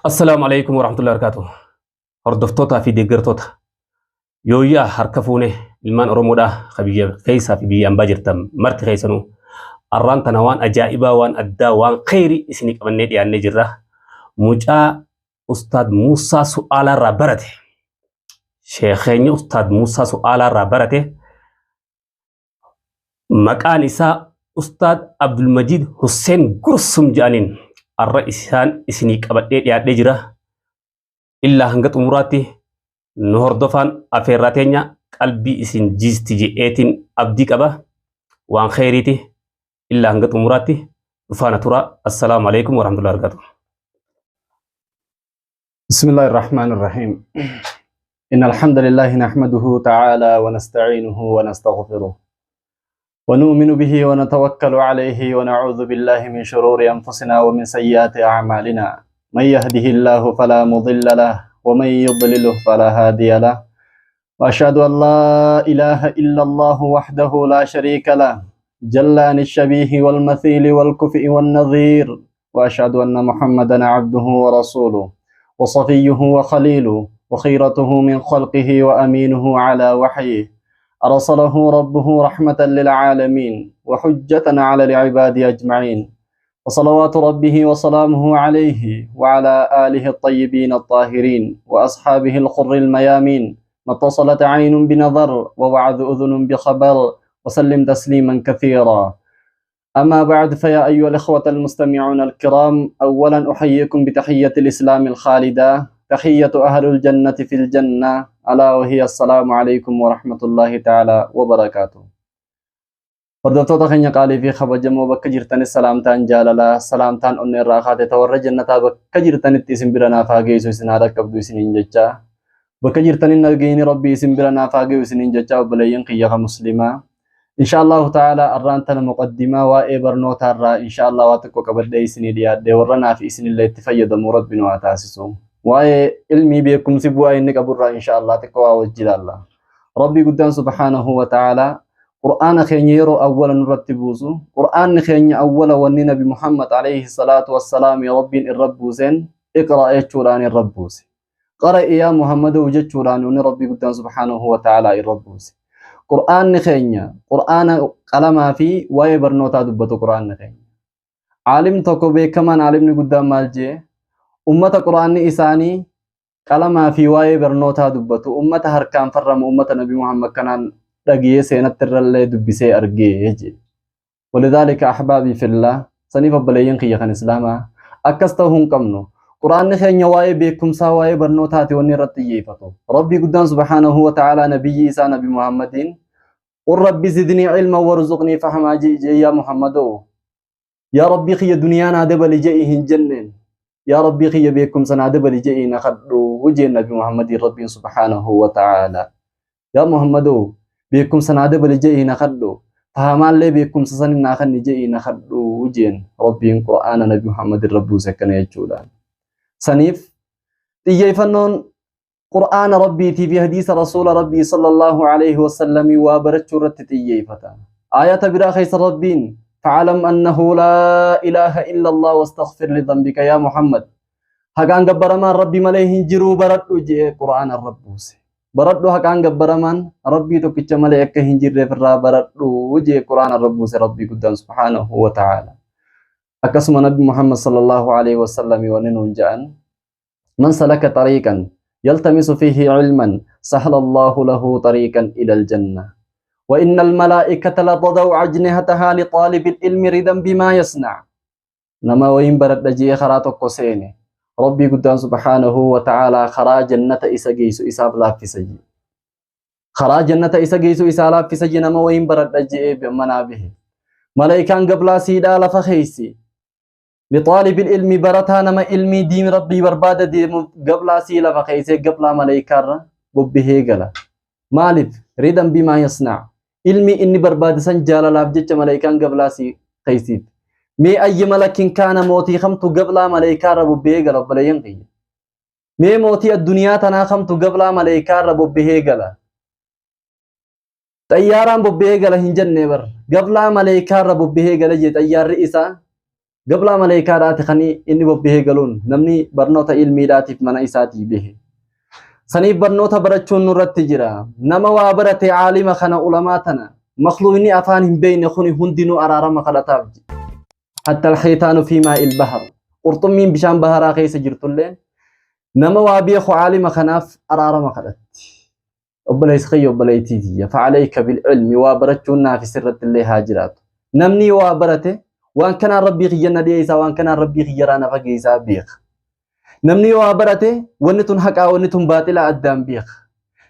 Assalaamu alaikum warahmatullahi wabarakatuh. Hordoftootaa fi deeggartoota yooyyaa harka fuune ilmaan Oromoodhaa ka biyya keessaa fi biyya ambaa jirtan marti keessanuu arraan tana waan ajaa'ibaa waan addaa waan kheyrii isinii qabannee dhiyaannee jirra. Mucaa Ustaad Muusaa Su'aalaa irraa barate. Sheekheenya Ustaad Muusaa Su'aalaa irraa barate. Maqaan isaa Ustaad Abdulmajiid Husseen Gursum jedhaniin arra isaan isinii qabadhee dhiyaadhee jira. Illaa hanga xumuraatti nu hordofaan afeerraa teenya qalbii isin jiisti je'eetiin abdii qaba. Waan kheyriiti. Illaa hanga xumuraatti nu faana turaa. Assalaamu alaikum warahmatullahi wabarakatuh. بسم الله الرحمن الرحيم. إن الحمد لله نحمده تعالى ونستعينه ونستغفره ونؤمن به ونتوكل عليه ونعوذ بالله من شرور أنفسنا ومن سيئات أعمالنا. من يهده الله فلا مضل له ومن يضلله فلا هادي له، وأشهد أن لا إله إلا الله وحده لا شريك له جل عن الشبيه والمثيل والكفء والنظير، وأشهد أن محمدا عبده ورسوله وصفيه وخليله وخيرته من خلقه وأمينه على وحيه، أرسله ربه رحمة للعالمين وحجة على العباد أجمعين، وصلوات ربه وسلامه عليه وعلى آله الطيبين الطاهرين وأصحابه الغر الميامين، ما اتصلت عين بنظر ووعظ أذن بخبر، وسلم تسليما كثيرا. أما بعد، فيا أيها الإخوة المستمعون الكرام، أولا أحييكم بتحية الإسلام الخالدة، تحية أهل الجنة في الجنة، ألا وهي السلام عليكم ورحمة الله تعالى وبركاته. Hordoftoota keenya qaalii fi kabajamoo, bakka jirtanis salaamtaan jaalalaa, salaamtaan onnee irraa kaate ta warra jannataa bakka jirtanitti isin bira naaf haa geessu, isin haa dhaqqabdu isiniin jecha. Bakka jirtanin nageenyi Rabbii isin bira naaf haa geessu isiniin jecha, obboleeyyan kiyya ka muslimaa. Insha Allahu ta'ala, arraan tana muqaddimaa waa'ee barnootaa irraa insha Allah waa xiqqoo qabadhee isinii dhiyaadhe. Warra naaf isinillee itti fayyadamu Rabbi nu haa taasisu. Waa'ee ilmii, beekumsi bu'aa inni qaburraa insha Allah xiqqoo waa wajji ilaalla. Rabbii guddaan subhaanahu wa ta'ala Qur'aana keenya yeroo awwala nurratti buusu, Qur'aanni keenya awwala wanni Nabi Muhammad alayhi salaatu wassalaam Rabbiin irra buuseen iqra jechuudhaan irra buuse. Qara'i yaa Muhammadoo jechuudhaan wanni Rabbii guddaan subhaanahu wa ta'ala irra buuse. Qur'aanni keenya Qur'aana qalamaa fi waa'ee barnootaa dubbatu Qur'aanni keenya. Aalim tokko beekamaan, aalimni guddaan maal jee? Ummata Qur'aanni isaanii qalamaa fi waa'ee barnootaa dubbatu, ummata harkaan farramu, ummata Nabi Muhammad kanaan dhagiyee seenatti irrallee dubbisee argee jee. ولذلك أحبابي في الله, saniif obboleeyyan kiyya kan islaamaa, akkas ta'uu hin qabnu. Quraanni keenya waa'ee beekumsaa, waa'ee barnootaati wanni irratti xiyyeeffatu. Rabbii guddaan subhaanahu wa ta'ala nabiyyi isaa Nabi Muhammadiin قل رب زدني علما وارزقني فهما jee. Yaa Muhammadoo, yaa Rabbii kiyya, duniyaa naa dabali je'i hin jenneen. Yaa Rabbii kiyya, beekumsa naa dabali je'i na kadhu jeen Nabi Muhammadiin Rabbiin subhaanahu wa ta'ala. Yaa Muhammadoo, beekumsa naa dabali je'i na kadhu, fahamaallee beekumsa sanin naa kanni je'i na kadhu jeen Rabbiin Qur'aana Nabi Muhammadin rabbuuse akkana jechuudhaan. Saniif xiyyeeffannoon Qur'aana Rabbiitii fi hadiisa Rasuula Rabbii sallallahu alaihi wasallamii waa barachuu irratti xiyyeeffata. Aayata biraa keessa Rabbiin فاعلم أنه لا إله إلا الله واستغفر لذنبك. Yaa Muhammad, haqaan gabbaramaan Rabbi malee hin jiruu baradhu jee Qur'aana rabbuuse. Baradhu, haqaan gabbaramaan Rabbii tokkicha malee akka hin jirreef irraa baradhu jee Qur'aana rabbuuse Rabbii guddaan subhaanahu wa ta'ala. Akkasuma Nabi Muhammad sallallahu alaihi wasallam wanni nuun jedhan: من سلك طريقا يلتمس فيه علما سهل الله له طريقا إلى الجنة، وإن الملائكة لتضع أجنحتها لطالب العلم رضا بما يصنع. Nama wayin baradha jee karaa tokko seene, Rabbii guddaan subhaanahu wa ta'ala karaa jannata isa geessu isaaf laaffisa jee. Karaa jannata isa geessu isaa laaffisa jee. Nama wayin baradha jee manaa bahe, malaayikaan gablaa siidhaa lafa keeysi. لطالب العلم, barataa, nama ilmii diin Rabbii barbaada deemu gablaa sii lafa keeysee, gablaa malaayikaarra bobbihee gala. Maaliif? رضا بما يصنع. Ilmi inni barbaade san jaalalaaf jecha malaayikaan gablaa sii keeysiif. Mee أي ملك كان, mootii kamtu gablaa malaayikaarra bobbihee gala, obboleeyyan kiyya? Mee mootii addunyaa tanaa kamtu gablaa malaayikaarra bobbihee gala? Xayyaaraan bobbihee gala hin jenne bar. Gablaa malaayikaarra bobbihee gala jee xayyaarri isaa. Gablaa maleeykaadhaati kan inni bobbahee galuun namni barnoota ilmiidhaatiif mana isaatii bahe. Saniif barnoota barachuun nurratti jira. Nama waa barate caalima kana ulamaa tana makhluuqni afaan hin beekne kuni hundinuu araarama kadhataaf. Hatta alxiitaanu fi maa'il bahar. Qurxummiin bishaan baharaa keessa jirtulleen nama waa beeku caalima kanaaf araarama kadhatti. Obboleessi kiyya, obboleettii tiyya, fa'alayka bil'ilmi, waa barachuun naaf sirratti illee haa jiraatu. Namni waa barate waan kanaan rabbii kiyya na dhiyeessaa, waan kanaan rabbii kiyyaraa na fageessaa beeka. Namni waa barate wanni tun haqaa, wanni tun baaxilaa addaan beeka.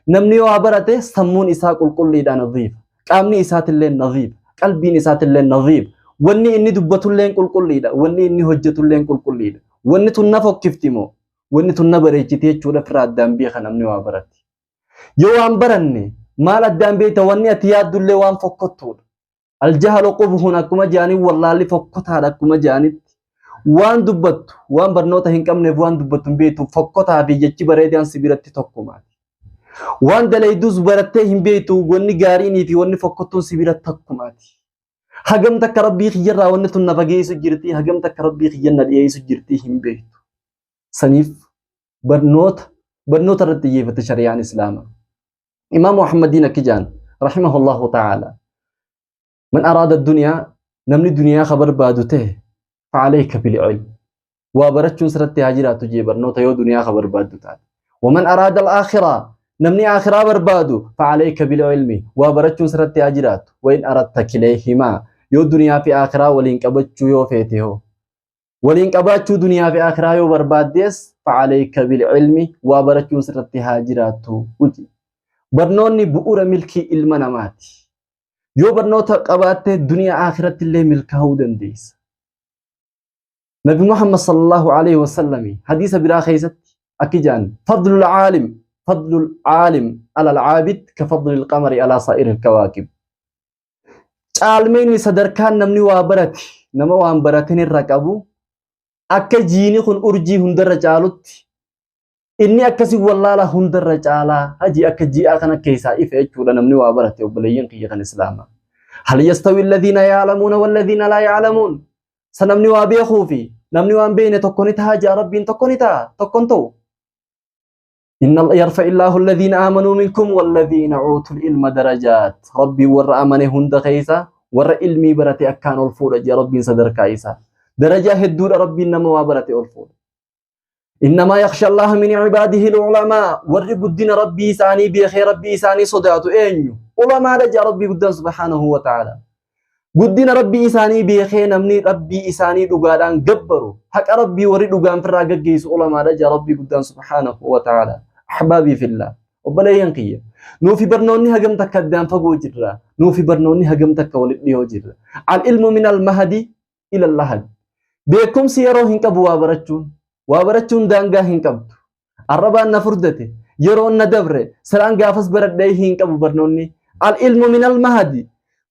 Namni waa barate sammuun isaa qulqulliidha, nadiifa. Qaamni isaatillee nadiifa. Qalbiin isaatillee nadiifa. Wanni inni dubbatullee qulqulliidha. Wanni inni hojjetullee qulqulliidha. Wanni tun na fokkifti moo? Wanni tun na bareechiti jechuudha firraa addaan beeka namni waa barate. Yoo waan baranne maal addaan beekta? Wanni ati yaaddullee waan fokkottuudha. Aljahalu qubhun akkuma jedhanii, wallaalli fokkotaadha akkuma jedhanitti. Waan dubbattu waan barnoota hin qabneef waan dubbattu hin beektu, fokkotaa fi jechi bareedaan si biratti tokkumaati. Waan dalaydus barattee hin beektu, wanni gaariinii fi wanni fokkottuun si biratti tokkumaati. Hagam takka rabbii kiyyarraa wanni tun na fageessu jirti, hagam takka rabbii kiyya na dhiyeessu jirti hin beektu. Saniif barnoota irratti xiyyeeffate shari'aan Islaamaa. Imaam Muhammadiin akki jedhan rahimahullahu ta'ala. Man araada duniyaa, namni duniyaa ka barbaadu ta'e, fa'alayka bil'ilm. Waa barachuun sirratti haa jiraatu jee barnoota yoo duniyaa ka barbaaddu taate. Waman araada al-aakhiraa, namni aakhiraa barbaadu, fa'alayka bil'ilmi, waa barachuun sirratti haa jiraatu. Wa in aradta kilayhimaa, yoo duniyaa fi aakhiraa waliin qabachuu yoo feete hoo. Waliin qabaachuu duniyaa fi aakhiraa yoo barbaaddees, fa'alayka bil'ilmi, waa barachuun sirratti haa jiraatu. Barnoonni bu'uura milkii ilma namaati. Yoo barnoota qabaatte duniyaa aakhiratti illee milkaa'uu dandeessa. Nabi Muhammad sallallahu alaihi wasallam hadiisa biraa keessatti akki jedhan: fadlul caalim ala alcaabid ka fadlil qamari ala saa'iril kawaakib. Caalmeenni sadarkaan namni waa barate nama waan baratin irra qabu akka jiini kun urjii hundarra caalutti, inni akkasii wallaala hundarra caalaa hajii akka ji'aa kana keessaa ife jechuudha namni waa barate. Obboleeyyan kiyya kan Islaamaa. Hal yastawi alladhiina ya'lamuuna walladhiina laa ya'lamuun? Sa namni waa beekuu fi namni waan beekne tokko ni ta'a jaa Rabbiin? Tokko ni ta'a? Tokko hin ta'u. إن يرفع الله الذين آمنوا منكم والذين أوتوا العلم درجات. ربي ور أمنه هند خيسا ور علمي برتي أكان الفورة جا ربي صدر كايسا درجة هدور ربي إنما وبرتي الفور. إنما يخشى الله من عباده العلماء. ور قدنا ربي ساني بخير ربي ساني صداتو إنيو علماء رجا ربي قدام سبحانه وتعالى. Guddina rabbii isaanii beekee namni rabbii isaanii dhugaadhaan gabbaru, haqa rabbii warri dhugaan firraa gaggeessu ulamaadha jaa rabbii guddaan subhaanahu wa ta'ala. Ahbaabii fillah, obboleeyyan kiyya, nuufi barnoonni hagam takka addaan fagoo jirra, nuufi barnoonni hagam takka walitti dhiyoo jirra? Al-ilmu min al-mahdi ila al-lahad. Beekumsi yeroo hin qabu, waa barachuun daangaa hin qabdu. Arrabaan na furdate, yeroon na dabre, siraan gaafas baradhee hin qabu barnoonni. Al-ilmu min al-mahdi,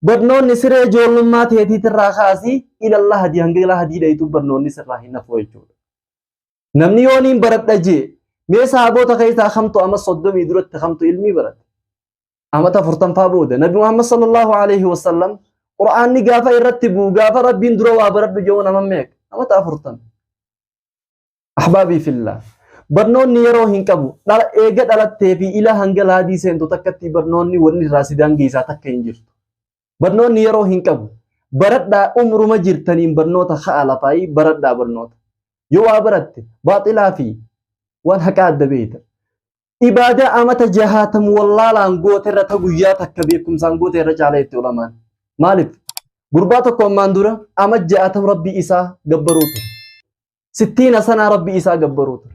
barnoonni siree ijoollummaa teetiitirraa kaasii ila lahadi, hanga lahadii dhayitu barnoonni sirraa hin hafu jechuudha. Namni yooniin baradha jee, mee sahaboota keessaa kamtu ama 30 duratti kamtu ilmii barate? Amata 40ffaa booda Nabi Muhammad sallallahu alaihi wasallam Qur'aanni gaafa irratti bu'u, gaafa Rabbiin dura waa baradhu jedhu nama meeqa? Amata 40. Ahbaabii fillah. Barnoonni yeroo hin qabu. Dhala eega dhalattee fi ila hanga laadii seentu takkatti barnoonni wanni irraa si daangeessaa takka hin jirtu. Barnoonni yeroo hin qabu. Baradhaa, umruma jirtaniin barnoota ka'a lafaayii baradhaa barnoota. Yoo waa baratte baaxilaa fi waan haqaa adda beekta. Ibaadaa amata 60 wallaalaan goote irra ta guyyaa takka beekumsaan goote irra caala itti ulamaan. Maaliif? Gurbaa tokko ammaan dura ama 60 rabbii isaa gabbaruu ture. 60 sanaa rabbii isaa gabbaruu ture.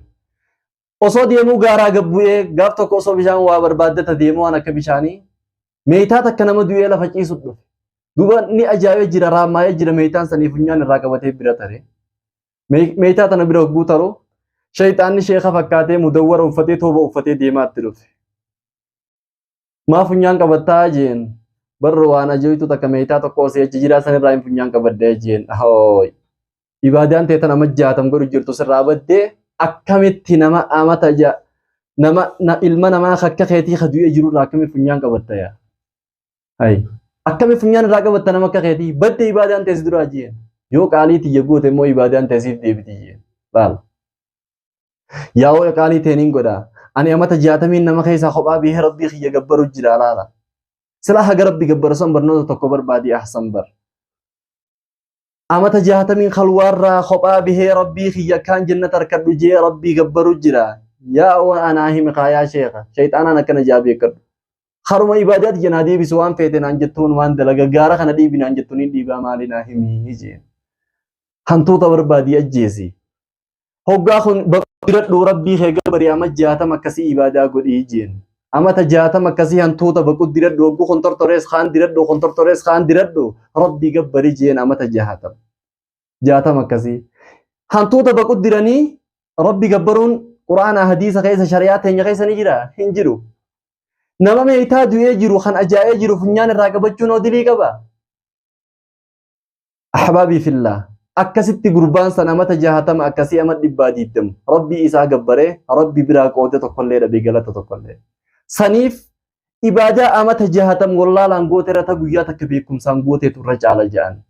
Osoo deemuu gaaraa gabbu'ee gaaf tokko osoo bishaan waa barbaaddata deemuu waan akka bishaanii meeytaa takka nama du'ee lafa ciisu dhufe. Duuba ni ajaa'ibee jira, raammaa'ee jira, meeytaan sanii funyaan irraa qabatee bira tare. Meeytaa tana bira hogguu taru shayxaanni sheeka fakkaatee mudawwara uffatee tooba uffatee deemaatti dhufe. Maa funyaan qabattaa jeen. Barra waan ajaa'itu takka meeytaa tokko osoo achi jiraa sanirraa hin funyaan qabadhee jeen. Hooy. Ibaadaan ta'e tan ama 60 godhu jirtu sirraa baddee akkamitti nama amata nama ilma namaa akka keetii ka du'ee jirurraa akkamitti funyaan qabatta yaa? Hay. Akkamitti funyaan irraa qabatta nama akka keetii? Baddee ibaadaan ta'e si duraa jeen. Yoo qaalii tiyya goote immoo ibaadaan tee siif deebiti jeen. Laal. Yaa qaalii tee niin godha. Ani amata 60n nama keessaa kophaa bihee Rabbii kiyya gabbaru jira laala. Silaa haga Rabbi gabbaru san barnoota tokko barbaadi ahsan bar. Amata 60n khalwaarraa kophaa bihee Rabbii kiyya akkaan jannata harkadhu jee Rabbii gabbaru jira. Yaa waan anaa himi kaa yaa sheekha. Shayxaanaan akkana jaa beekadhu. Haruma ibaadaa tiyya naa deebisu waan feete naan jettuun waan dalaga gaara kana dhiibi naan jettuun hin dhiibaa maali naa himi jeen. Hantuuta barbaadii ajjeesi. Hoggaa kun diradhuu Rabbii kee gabbari ama 60 akkasii ibaadaa godhii jeen. Amata 60 akkasii hantuuta baqu diradhu hogguu kun tortorees kaan diradhu kun tortorees kaan diradhu Rabbii gabbari jeen amata 60. 60 akkasii. Hantuuta baqu diranii Rabbi gabbaruun Qur'aana hadiisa keessa shari'aa teenya keessa ni jira hin jiru. Nama meeytaa du'ee jiru kan ajaa'ee jiru funyaan irraa qabachuun odilii qaba. Ahbaabii fillah. Akkasitti gurbaan san amata 60 akkasii ama 120 Rabbii isaa gabbaree Rabbi biraa qooda tokkollee dhabee galata tokkollee. Saniif ibaadaa amata 60 wallaalaan goote irra ta guyyaa takka beekumsaan gooteetu irra caala jedhan.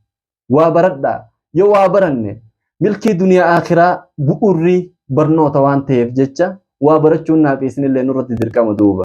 Waa baradhaa yoo waa baranne milkii duniyaa akhiraa bu'urri barnoota waan ta'eef jecha waa barachuun naaf isinillee nurratti dirqama duuba.